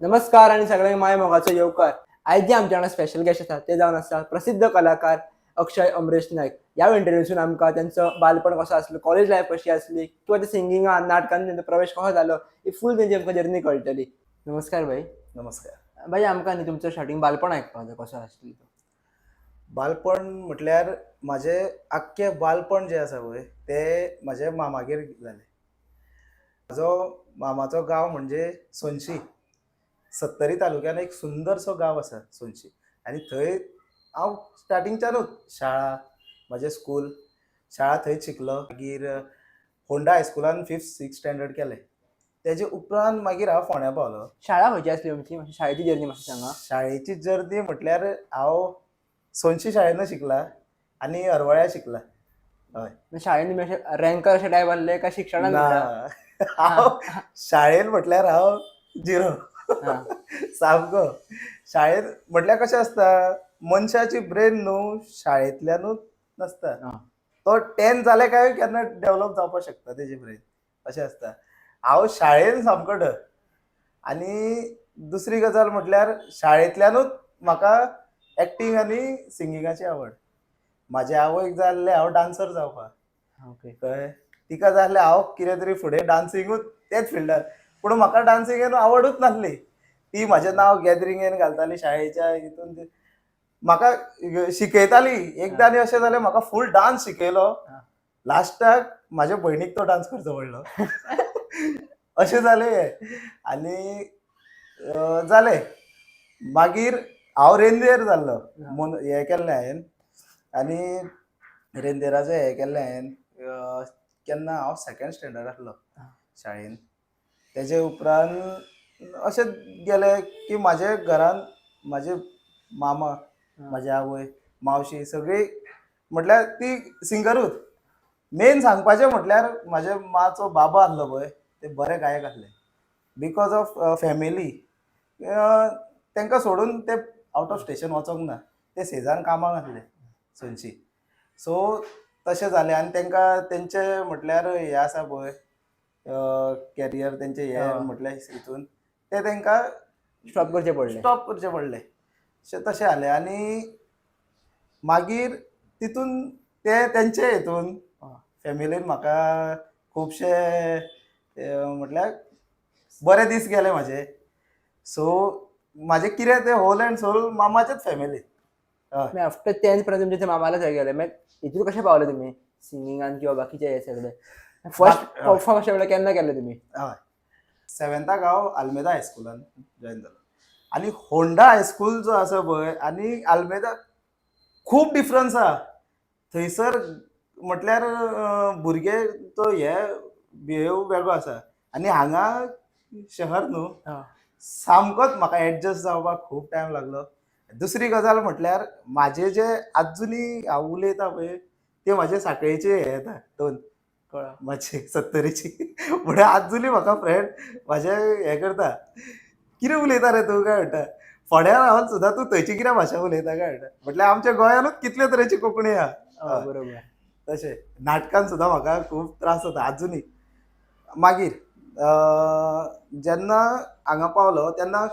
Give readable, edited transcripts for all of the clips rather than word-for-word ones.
नमस्कार आणि सगळ्यांक माय मोगाचो येवकार. आयज जे आमच्या वांगडा स्पेशल गेस्ट आसा ते जावन आसा प्रसिद्ध कलाकार अक्षय अमरेश नायक. ह्या इंटरव्यूसून आमकां त्यांचो बालपण कसो आसलो, कॉलेज लायफ कशी आसली किंवा ते सिंगिंगान, नाटकान तेंचो प्रवेश कसो जालो, ही फूल तेंची आमकां जर्नी कळटली. नमस्कार भाई. नमस्कार. भाई, आमकां न्ही तुमचो स्टार्टींग बालपण आयकपाक जाय, कसो आसली तो. बालपण म्हटल्यार म्हाजें आख्खें बालपण जें आसा पळय तें म्हाज्या मामागेर जालें. म्हाजो मामाचो गांव म्हणजे सोनशी. सत्तरी तालुक्यान एक सुंदरसो गांव आसा सोनशी आनी थंय हांव स्टार्टिंगच्यानूच शाळा, म्हाजें स्कूल, शाळा थंयच शिकलो. मागीर होंडा हायस्कुलान फिफ्थ सिक्स स्टँडर्ड केलें. तेजे उपरांत मागीर हांव फोंड्या पावलो. शाळा खंयची आसली तुमची? मातशी शाळेची जर्नी मातशी सांगा. शाळेची जर्नी म्हटल्यार हांव सोनशी शाळेनूच शिकला आनी हरवळ्या शिकला. हय. शाळेन तुमी अशे रँकर अशे टायप आसले काय शिक्षणान ना, हांव शाळेन म्हटल्यार हांव झिरो सामको. शाळेन म्हटल्यार कशें आसता, मनशाची ब्रेन न्हू शाळेंतल्यानूच नासता, तो टेन जाले काय केन्ना डेवलप जावपाक शकता तेजी ब्रेन, अशें आसता. हांव शाळेन सामको ड. आनी दुसरी गजाल म्हटल्यार शाळेंतल्यानूच म्हाका एक्टींग आनी सिंगिंगाची आवड. म्हाजे आवयक जाय आसलें हांव डांसर जावपाक. कळ्ळें? तिका जाय आसलें हांव कितें तरी फुडें डांसिंगूच तेच फिल्डार, पूण म्हाका डांसिंगेन आवडूच नासली. ती म्हाजें नांव गॅदरिंगेन घालताली शाळेच्या हितून, म्हाका शिकयताली. एकदां आनी अशें जालें, म्हाका फूल डांस शिकयलो, लास्टाक म्हाज्या भयणीक तो डांस करचो पडलो, अशें जालें हें. आनी जालें मागीर हांव रेंदेर जाल्लो म्हूण हें केल्लें हांवें. आनी रेंदेराचें हें केल्लें हांवें केन्ना हांव सेकेंड स्टँडर्ड आसलो शाळेन. तेजे उपरांत अशें गेलें की म्हाजे घरान म्हाजे मामा, म्हाजी आवय, मावशी सगळीं म्हटल्यार ती सिंगरूच. मेन सांगपाचें म्हटल्यार म्हाज्या माचो बाबा आसलो पळय, ते बरे गायक आसले. Because of family तांकां सोडून ते आवट ऑफ स्टेशन वचोंक ना, ते सेजान कामाक आसले सोनशी. सो तशें जालें. आनी तांकां तेंचे म्हटल्यार हें आसा पळय कॅरियर तेंचें, हें म्हटल्यार हितून ते तांकां स्टॉप करचें पडलें. स्टॉप करचें पडलें. तशें जालें. आनी मागीर तितून ते तेंचे हितून फॅमिलीन म्हाका खुबशे म्हटल्यार बरे दीस गेले म्हाजे. सो म्हाजें कितें तें होल अँड सोल मामाचेच फॅमिलीन. हय. आफ्टर टेन्थ पर्यंत तुमचे ते मामाला थंय गेले, मागीर हितून कशें पावले तुमी सिंगिंगान किंवा बाकीचे हे सगळे? फर्स्ट परफॉर्म अशें म्हणल्यार केन्ना केलें तुमी? हय, सेवेंताक हांव आल्मेदा हायस्कुलान जॉयन जालो. आनी होंडा हायस्कूल जो आसा पळय आनी आल्मेदा खूब डिफरन्स आहा. थंयसर म्हटल्यार भुरगे तो हे बिहेव वेगळो आसा आनी हांगा शहर न्हू, सामकोच म्हाका एडजस्ट जावपाक खूब टायम लागलो. दुसरी गजाल म्हटल्यार म्हाजे जे आजुनी हांव उलयता पळय ते म्हाजे साखळेचे हे येता दोन म्हाजे सत्तरीची, म्हणल्यार आजुनी म्हाका फ्रेंड म्हाजे हे करता, कितें उलयता रे तूं काय म्हणटा, फोंड्यार रावन सुद्दां तूं थंयची कितें भाशा उलयता काय म्हणटा. म्हटल्यार आमच्या गोंयानूच कितले तरेची कोंकणी आहा. बरोबर. तशें नाटकान सुद्दां म्हाका खूब त्रास जाता आजुनी. मागीर जेन्ना हांगा पावलो तेन्ना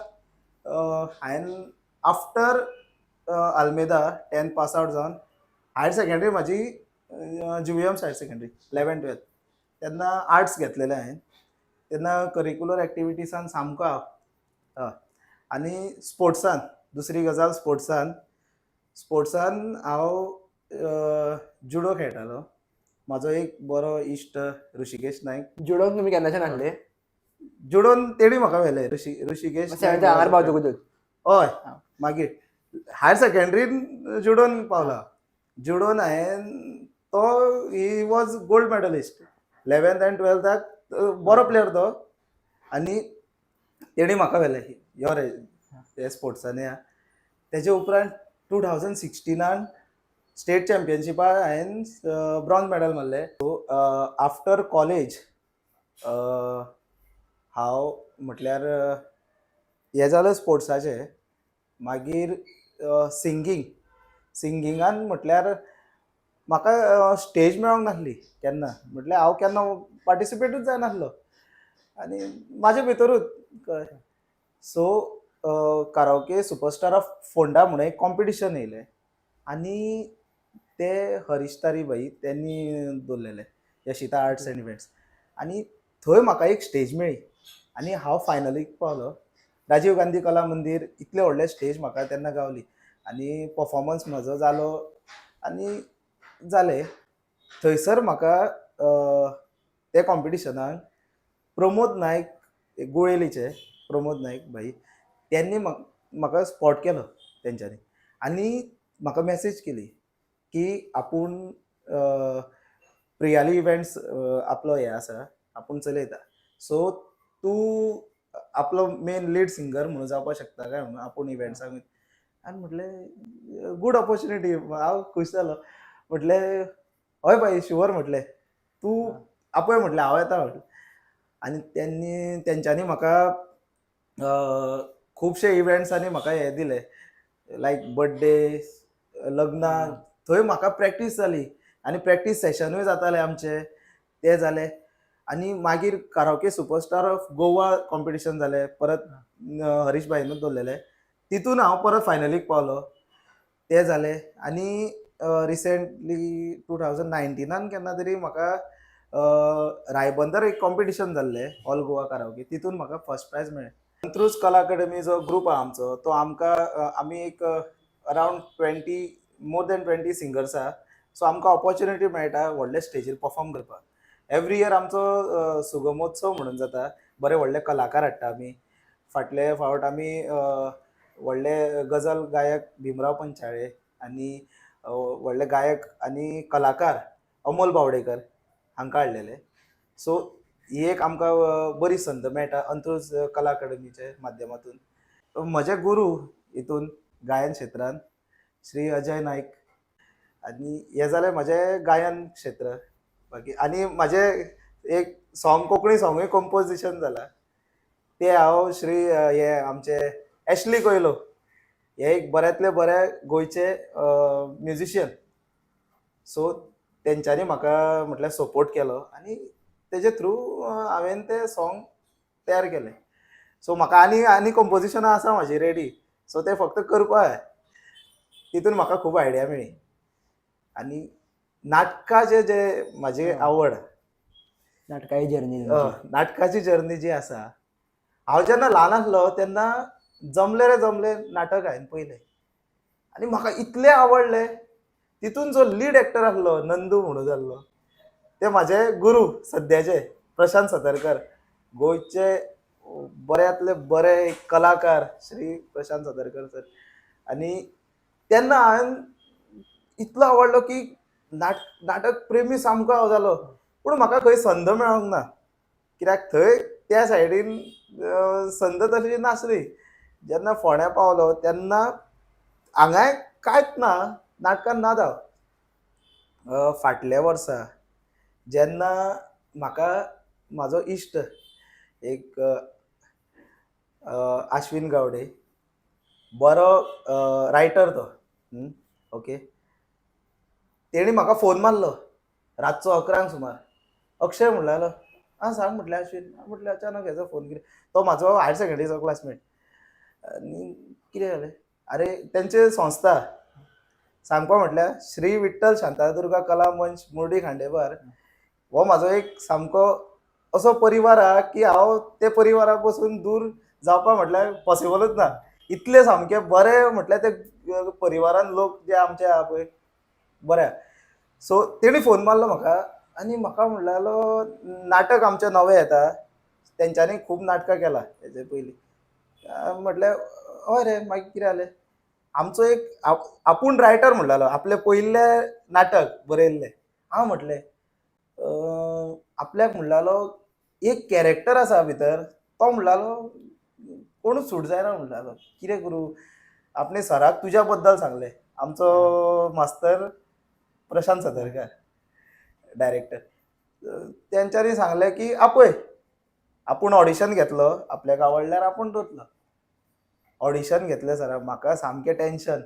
हांवें after Almeida tenth pass out जावन हायर सेकेंडरी म्हाजी GVM's higher secondary 11 12, तेन्ना आर्ट्स घेतलेलें हांवें. तेन्ना करिकुलर एक्टिविटीसान सामको हांव. हय. आनी स्पोर्ट्सान दुसरी गजाल, स्पोर्ट्सान हांव जुडो खेळटालो. म्हाजो एक बरो इश्ट ऋषिकेश नायक. जुडोन तुमी केन्नाच्यान आसले? जुडोन तेणी म्हाका व्हेलें, ऋषिकेश. सेवेंथ हांगार पावतकूच? हय, मागीर हायर सेकेंडरीन जुडोन पावला. जुडोन हांवें तो he was gold medalist 11th and ट्वेल्थाक, बरो प्लेयर तो. आनी तेणी म्हाका व्हेलें यो रे हे स्पोर्ट्सांनी या. तेजे उपरांत 2016 स्टेट चॅम्पियनशिपाक हांवें ब्रॉन्ज मॅडल मारलें. सो आफ्टर कॉलेज हांव म्हटल्यार हें जालें स्पोर्ट्साचें. मागीर सिंगींग, सिंगिंगान म्हटल्यार म्हाका स्टेज मेळोंक नासली केन्ना, म्हटल्यार हांव केन्ना पार्टिसिपेटूच जायनासलो आनी म्हाजे भितरूच कळ्ळें. So karaoke superstar of Ponda म्हणून एक कॉम्पिटिशन येयलें आनी ते हरीश तारी भाई त्यांनी दवरलेले यशिता आर्ट्स अँड इव्हेंट्स आनी थंय म्हाका एक स्टेज मेळ्ळी आनी हांव फायनलीक पावलो. राजीव गांधी कला मंदीर इतलें व्हडलें स्टेज म्हाका तेन्ना गावली आनी पफॉर्मन्स म्हजो जालो आनी जालें. थंयसर म्हाका ते कॉम्पिटिशनाक प्रमोद नायक गुळेलीचे प्रमोद नायक भाई त्यांनी म्हाका स्पॉट केलो तेंच्यांनी आनी म्हाका मॅसेज केली की आपूण प्रियाली इव्हेंट्स आपलो हें आसा, आपूण चलयता, सो तूं आपलो मेन लीड सिंगर म्हणून जावपाक शकता काय म्हणून आपूण इव्हेंट्साक. आनी म्हटलें गूड ऑपॉर्च्युनिटी, हांव खूश जालो. म्हटलें हय भाई शुवर, म्हटलें तूं आपय, म्हटलें हांव येता म्हटलें. आनी तेंच्यांनी म्हाका खुबशे इव्हेंट्सांनी म्हाका हें दिलें, लायक बड्डे, लग्नां, थंय म्हाका प्रॅक्टीस जाली आनी प्रॅक्टीस सेशनूय जाताले आमचे, ते जाले. आनी मागीर karaoke superstar of Goa competition जालें परत, हरीश भाईनूच दवरलेलें, तितून हांव परत फायनलीक पावलो, ते जालें. आनी रिसेंटली 2019 केन्ना तरी म्हाका रायबंदर एक कॉम्पिटिशन जाल्लें ऑल गोवा काराओके, तितून म्हाका फर्स्ट प्रायज मेळ्ळें. अंत्रुज कला अकादमी जो ग्रूप आहा आमचो, तो आमकां आमी एक around 20 more than 20 singers आहा, सो आमकां ऑपॉर्च्युनिटी मेळटा व्हडले स्टेजीर परफॉर्म करपाक. एवरी इयर आमचो सुगमोत्सव म्हणून जाता, बरे व्हडले कलाकार हाडटा आमी. फाटले फावट आमी व्हडले गजल गायक भीमराव पंचाळे आनी व्हडले गायक आनी कलाकार अमोल बावडेकर हांकां हाडलेले. सो ही एक आमकां बरी संद मेळटा अंत्रुज कला अकादमीच्या माध्यमातून. म्हजे गुरू हितून गायन क्षेत्रान श्री अजय नायक, आनी हें जालें म्हजें गायन क्षेत्र. बाकी आनी म्हाजें एक सॉंग, कोंकणी सॉंगूय कंपोजिशन जालां, तें हांव श्री हे आमचे एशली कोयलो हे एक बऱ्यांतले बरे गोंयचे म्युजिशियन, सो तेंच्यांनी म्हाका म्हटल्यार सपोर्ट केलो आनी तेजे थ्रू हांवें तें सॉंग तयार केलें. सो म्हाका आनी आनी कंपोजिशनां आसा म्हाजी रेडी, सो तें फक्त करपा जाय. तितून म्हाका खूब आयडिया मेळ्ळी. आनी नाटकाचें जें म्हाजी आवड, नाटकाची जर्नी, नाटकाची जर्नी जी आसा, हांव जेन्ना ल्हान आसलो तेन्ना जमले रे जमले नाटक हांवें पळयलें आनी म्हाका इतलें आवडलें. तितून जो लीड एक्टर आसलो नंदू म्हणून जाल्लो, ते म्हाजे गुरू सद्याचे प्रशांत सतरकर, गोंयचे बऱ्यांतले बरे कलाकार श्री प्रशांत सतरकर सर. आनी तेन्ना हांवें इतलो आवडलो की नाटक प्रेमी सामको हांव जालो. पूण म्हाका खंय संद मेळोंक ना, कित्याक थंय त्या सायडीन संद तशी नासली. जेन्ना फोंड्या पावलो तेन्ना हांगाय कांयच ना, नाटकान ना हांव. फाटल्या वर्सा जेन्ना म्हाका म्हाजो इश्ट एक आश्विन गावडे, बरो रायटर तो, ओके, तेणी म्हाका फोन मारलो रातचो 11 सुमार. अक्षय म्हणलो, आं सांग म्हटलें आश्विन. म्हटलें अचानक हेजो फोन कितें, तो म्हाजो हायर सेकेंडरीचो क्लासमेट. आनी कितें जालें, अरे तेंचे संस्था सांगपा म्हटल्यार श्री विठ्ठल शांतादुर्गा कला मंच मुर्डी खांडेपार हो म्हाजो एक सामको असो परिवार आहा की हांव ते परिवारा पसून दूर जावपा म्हटल्यार पॉसिबलूच ना. इतले सामके बरे म्हटल्यार ते परिवारान लोक जे आमचे आहा पळय बरे. सो तेणी फोन मारलो म्हाका आनी म्हाका म्हणलो नाटक आमचें नवें येता, तेंच्यांनी खूब नाटकां केलां हेजे पयलीं. म्हटलें हय रे, मागीर कितें जालें, आमचो एक आपूण रायटर म्हणलेलो, आपलें पयलें नाटक बरयल्लें. हांव म्हटलें आपल्याक म्हणलेलो एक कॅरेक्टर आसा भितर, तो म्हणलेलो कोणूच सूट जायना म्हणलेलो, कितें करूं. आपणे सराक तुज्या बद्दल सांगलें, आमचो मास्तर प्रशांत सदरकर डायरेक्टर, तेंच्यांनी सांगलें की आपय, आपूण ऑडिशन घेतलो, आपल्याक आवडल्यार आपूण दवरतलो. ऑडिशन घेतलें सरा, म्हाका सामकें टेंशन,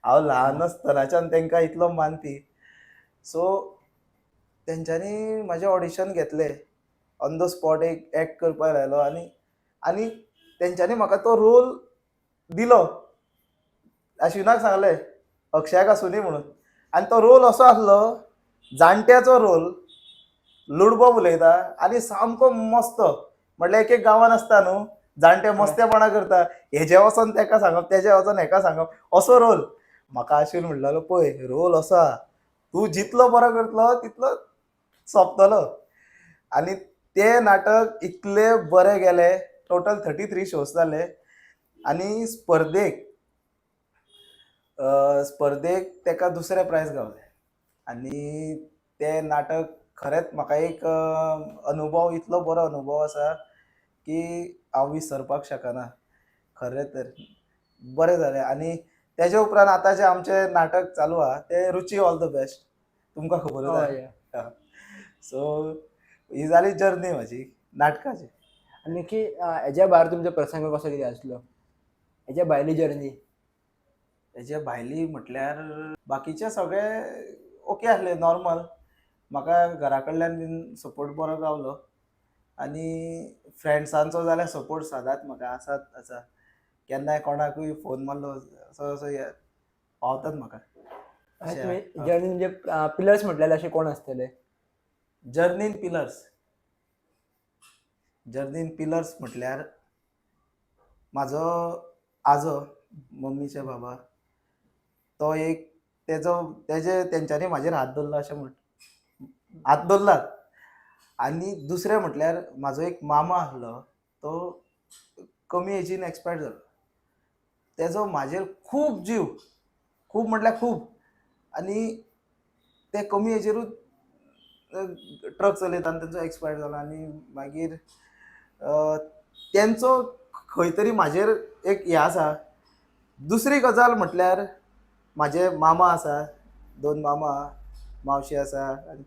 हांव ल्हान आसतनाच्यान तांकां इतलो मानपी. सो तेंच्यांनी म्हाजें ऑडिशन घेतलें, ऑन the spot एक एक्ट करपाक लायलो आनी आनी तेंच्यांनी म्हाका तो रोल दिलो. अश्विनाक सांगलें अक्षयाक आसुनी म्हणून. आनी तो रोल असो आसलो, जाणट्याचो रोल, लुडबो उलयता आनी सामको मस्तो. म्हटल्यार एक एक गांवान आसता न्हू जाणटे मस्तेपणा करता, हेजे वचोन तेका सांगप, तेजे वचोन हेका सांगप, असो रोल. म्हाका अश्विन म्हणलेलो, पळय रोल असो आहा, तूं जितलो बरो करतलो तितलो सोंपतलो. आनी तें नाटक इतलें बरें गेलें, टोटल 33 शोज जाले. आनी स्पर्धेक स्पर्धेक तेका दुसरें प्रायज गावलें. आनी तें नाटक खरेंच म्हाका एक अनुभव, इतलो बरो अनुभव आसा की हांव विसरपाक शकना. खरें तर बरें जालें. आनी तेजे उपरांत आतां जें आमचें नाटक चालू आहा तें रुची ऑल the best, तुमकां खबरूच आहा. सो ही जाली जर्नी म्हाजी नाटकाची. आनी की हेज्या भायर तुमचो प्रसंग कसो कितें आसलो, हेज्या भायली जर्नी? तेजे भायली म्हटल्यार बाकीचे सगळे ओके आसले, नॉर्मल. म्हाका घरा कडल्यान बीन सपोर्ट बरो गावलो आनी फ्रेंड्सांचो जाल्यार सपोर्ट सदांच म्हाका आसात आसा. केन्नाय कोणाकूय फोन मारलो असो असो हे पावतात म्हाका. अशें तुमी आहा. जर्नी म्हणजे पिलर्स म्हटल्यार अशे कोण आसतले? जर्नीन पिलर्स, जर्नीन पिलर्स म्हटल्यार म्हाजो आजो, मम्मीचे बाबा, तो एक तेजो तेजे तेंच्यांनी म्हाजेर हात दवरला अशें म्हण, हात दवरलात. आनी दुसरें म्हटल्यार म्हाजो एक मामा आसलो, तो कमी एजीन एक्सपायर्ड जालो. तेजो म्हाजेर खूब जीव, खूब म्हटल्यार खूब. आनी ते कमी एजीरूच ट्रक चलयता आनी तेंचो एक्सपायर्ड जालो. आनी मागीर तेंचो खंय तरी म्हाजेर एक हें आसा. दुसरी गजाल म्हटल्यार म्हाजे मामा आसा, दोन मामा, मावशी आसा, आनी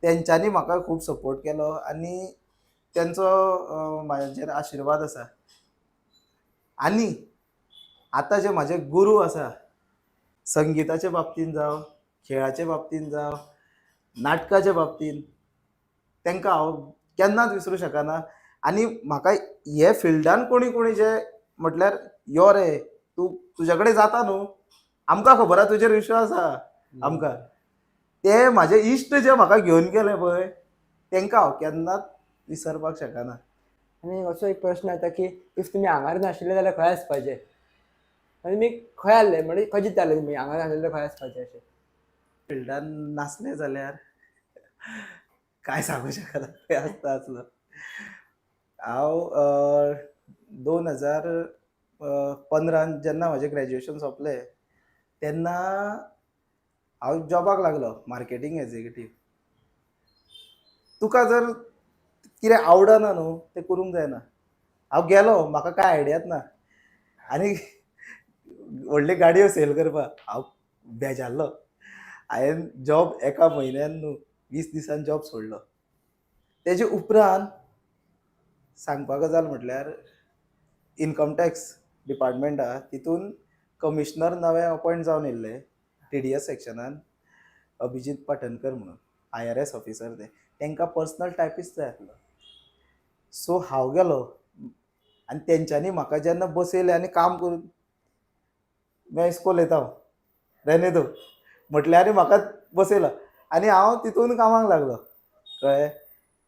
तेंच्यांनी म्हाका खूब सपोर्ट केलो आनी तेंचो म्हाजेर आशिर्वाद आसा. आनी आतां जे म्हाजे गुरू आसा, संगिताचे बाबतीन जावं, खेळाचे बाबतीन जावं, नाटकाचे बाबतीन, तांकां हांव केन्नाच विसरूं शकना. आनी म्हाका हे फिल्डान कोणी कोणी जे म्हटल्यार यो रे तूं, तुज्या कडेन जाता न्हू, आमकां खबर आहा, तुजेर विश्वास आहा आमकां, ते म्हाजे इश्ट जे म्हाका घेवन गेले पळय, तांकां हांव केन्नाच विसरपाक शकना. आनी असो एक प्रश्न येता की if तुमी हांगार नाशिल्ले जाल्यार खंय आसपाचे? आनी तुमी खंय आसले, म्हणजे खंय चिंत्ताले तुमी हांगार नासले जाल्यार खंय आसपाचे अशें? फिल्डान नासले जाल्यार काय सांगू शकना खंय आसता आसलो. हांव 2015 जेन्ना म्हाजें ग्रॅज्युएशन सोंपलें तेन्ना हांव जॉबाक लागलो, मार्केटींग एग्जिक्युटीव. तुका जर कितें आवडना न्हू तें करूंक जायना. हांव गेलो, म्हाका कांय आयडियाच ना आनी व्हडली गाडयो सेल करपाक हांव बेजारलो. हांवें जॉब एका म्हयन्यान न्हू 20 दिसान जॉब सोडलो. तेजे उपरांत सांगपा गजाल म्हटल्यार इनकम टॅक्स डिपार्टमेंट आहा तितून कमिशनर नवे अपॉयंट जावन येयल्ले टीडीएस सेक्शनान, अभिजीत पाटणकर म्हणून IRS officer ते, तांकां पर्सनल टायपिस्ट जाय आसलो. सो हांव गेलो आनी तेंच्यांनी म्हाका जेन्ना बसयलें आनी काम करून, मैं इसको लेता हूँ रहने दो म्हटल्यार आनी म्हाका बसयलो आनी हांव तितून कामाक लागलो. कळ्ळें?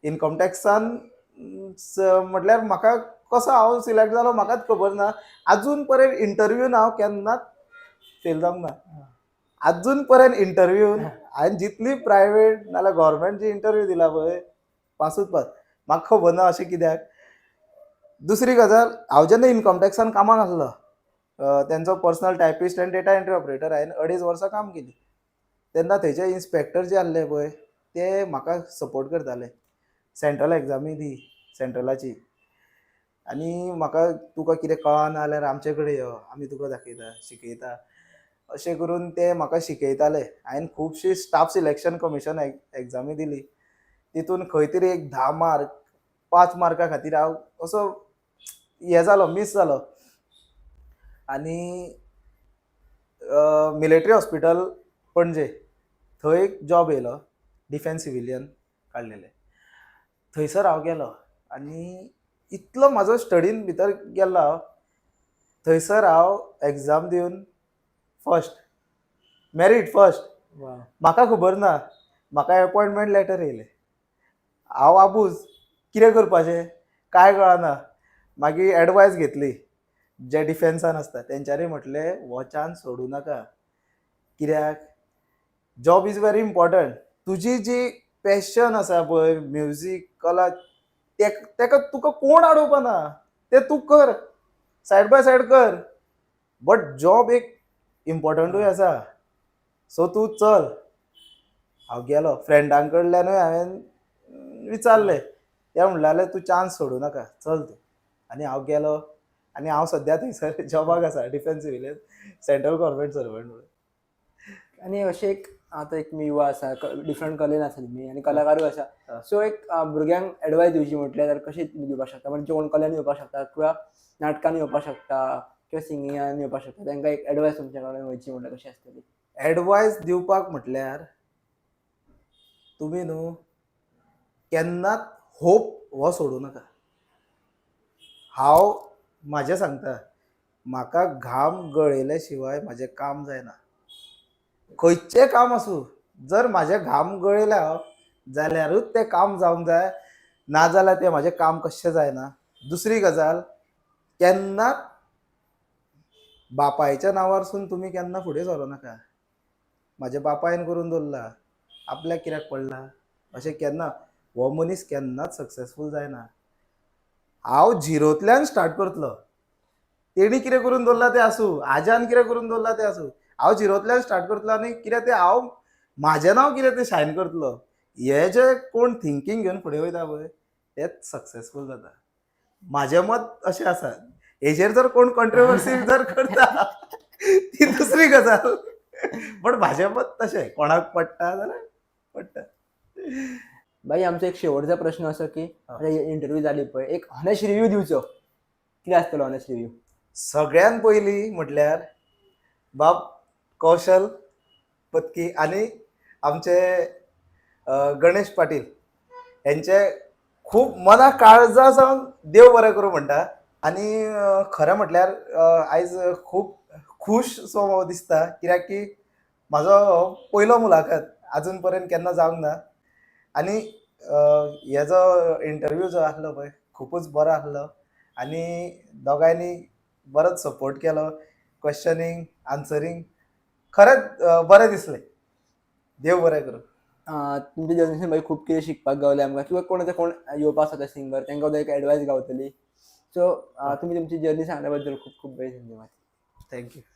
इनकम टॅक्सान म्हटल्यार म्हाका कसो हांव सिलेक्ट जालो म्हाकाच खबर ना. आजून पर्यंत इंटरव्यून हांव केन्नाच फेल जावंक ना. आजून पर्यंत इंटरव्यून हांवें जितली प्रायवेट नाल्यार गोवोरमेंट जी इंटरव्यू दिला पळय, पासूच पास. म्हाका खबर ना अशें कित्याक. दुसरी गजाल, हांव जेन्ना इनकम टॅक्सान कामाक आसलो, तेंचो personal typist आनी डेटा एंट्री ऑपरेटर, हांवें 2.5 वर्सां काम केली. तेन्ना थंयचे इन्स्पेक्टर जे आसले पळय ते म्हाका सपोर्ट करताले. सेंट्रल एग्जामी दी सेंट्रलाची, आनी म्हाका तुका कितें कळना जाल्यार आमचे कडेन यो, आमी तुका दाखयता शिकयता, अशें करून ते म्हाका शिकयताले. हांवें खुबशी स्टाफ सिलेक्शन कमिशन एग्जामी दिली, तितून खंय तरी एक 10 मार्क 5 मार्का खातीर हांव असो हें जालो, मीस जालो. आनी मिलिटरी हॉस्पिटल पणजे थंय एक जॉब येयलो, डिफेन्स सिविलियन काडलेले, थंयसर हांव गेलो आनी इतलो म्हाजो स्टडीन भितर गेल्लो हांव. थंयसर हांव एग्जाम दिवन फर्स्ट, मेरीट फर्स्ट. म्हाका खबर ना, म्हाका एपॉयंटमेंट लेटर येयलें. हांव आबूज, कितें करपाचें कांय कळना. मागीर एडवायस घेतली जे डिफेन्सान आसता तेंच्यांनी म्हटलें हो चान्स सोडूं नाका, कित्याक जॉब is very important. तुजी जी पॅशन आसा पळय म्युजीक कला, तेका तुका कोण आडोवपा ना, तें तूं कर, सायड बाय सायड कर, बट जॉब एक इम्पॉर्टंटूय आसा, सो तूं चल. हांव गेलो, फ्रेंडां कडल्यानूय हांवें विचारलें, ते म्हणलें तूं चान्स सोडूं नाका, चल तूं. आनी हांव गेलो आनी हांव सद्या थंयसर जॉबाक आसा, defence civilian, central government servant म्हणून. आनी अशें एक आतां एक तुमी युवा आसा, डिफरंट कलेन आसा तुमी आनी कलाकारूय आसा. सो एक भुरग्यांक एडवायस दिवची म्हटल्यार जाल्यार कशी तुमी दिवपाक शकता? म्हणजे कोण कलेन येवपाक शकता किंवा नाटकान येवपाक शकता किंवा सिंगिंगान येवपाक शकता, तांकां एक एडवायस तुमच्या कडेन वयची म्हटल्यार कशी आसतली? एडवायस दिवपाक म्हटल्यार तुमी न्हू केन्नाच होप हो सोडूं नाका. हांव म्हाजें सांगता, म्हाका घाम गळयल्या शिवाय म्हाजें काम जायना. खंयचें काम आसूं, जर म्हाजें घाम गळयल्या हांव जाल्यारूच तें काम जावंक जाय, नाजाल्यार तें म्हाजें काम कशें जायना. दुसरी गजाल, केन्नाच बापायच्या नांवारसून तुमी केन्ना फुडें सरों नाका. म्हाज्या बापायन करून दवरला, आपल्याक कित्याक पडला अशें केन्ना, हो मनीस केन्नाच सक्सेसफूल जायना. हांव झिरोंतल्यान स्टार्ट करतलो, तेणी कितें करून दवरलां तें आसूं, आज्यान कितें करून दवरलां तें आसूं, हांव झिरोंतल्यान स्टार्ट करतलो आनी कितें तें हांव म्हाजें नांव कितें तें शायन करतलो. हे जे कोण थिंकींग घेवन फुडें वयता पळय तेच सक्सेसफूल जाता. म्हाजें मत अशें आसा. हेजेर जर कोण कंट्रोवर्सी जर करता ती दुसरी गजाल, बट म्हाजें मत तशें, कोणाक पडटा जाल्यार पडटा. बाई, आमचो एक शेवटचा प्रश्न असो की इंटरव्यू जाली पळय, एक ऑनेस्ट रिव्यू दिवचो, कितें आसतलो ऑनेस्ट रिव्यू? सगळ्यान पयलीं म्हटल्यार बाब कौशल पत्की आनी आमचे गणेश पाटील हेंचे खूब मना काळजा सावन देव बरें करूं म्हणटा. आनी खरें म्हटल्यार आयज खूब खूश सो दिसता, कित्याक की म्हाजो हो पयलो मुलाखत, आजून पर्यंत केन्ना जावंक ना. आनी हे जो इंटरव्यू जो आसलो पळय खुबूच बरो आसलो आनी दोगांयनी बरोच सपोर्ट केलो, क्वेश्चनींग आन्सरींग, खरेंच बरें दिसलें. देव बरें करूं. तुमच्या जर्नीसून बाई खूब कितें शिकपाक गावलें आमकां, किंवा कोण आतां कोण येवपाक सोदता सिंगर, तांकां एक एडवायस गावतली. सो तुमी तुमची जर्नी सांगल्या बद्दल खूब खूब बरें धन्यवाद. Thank you.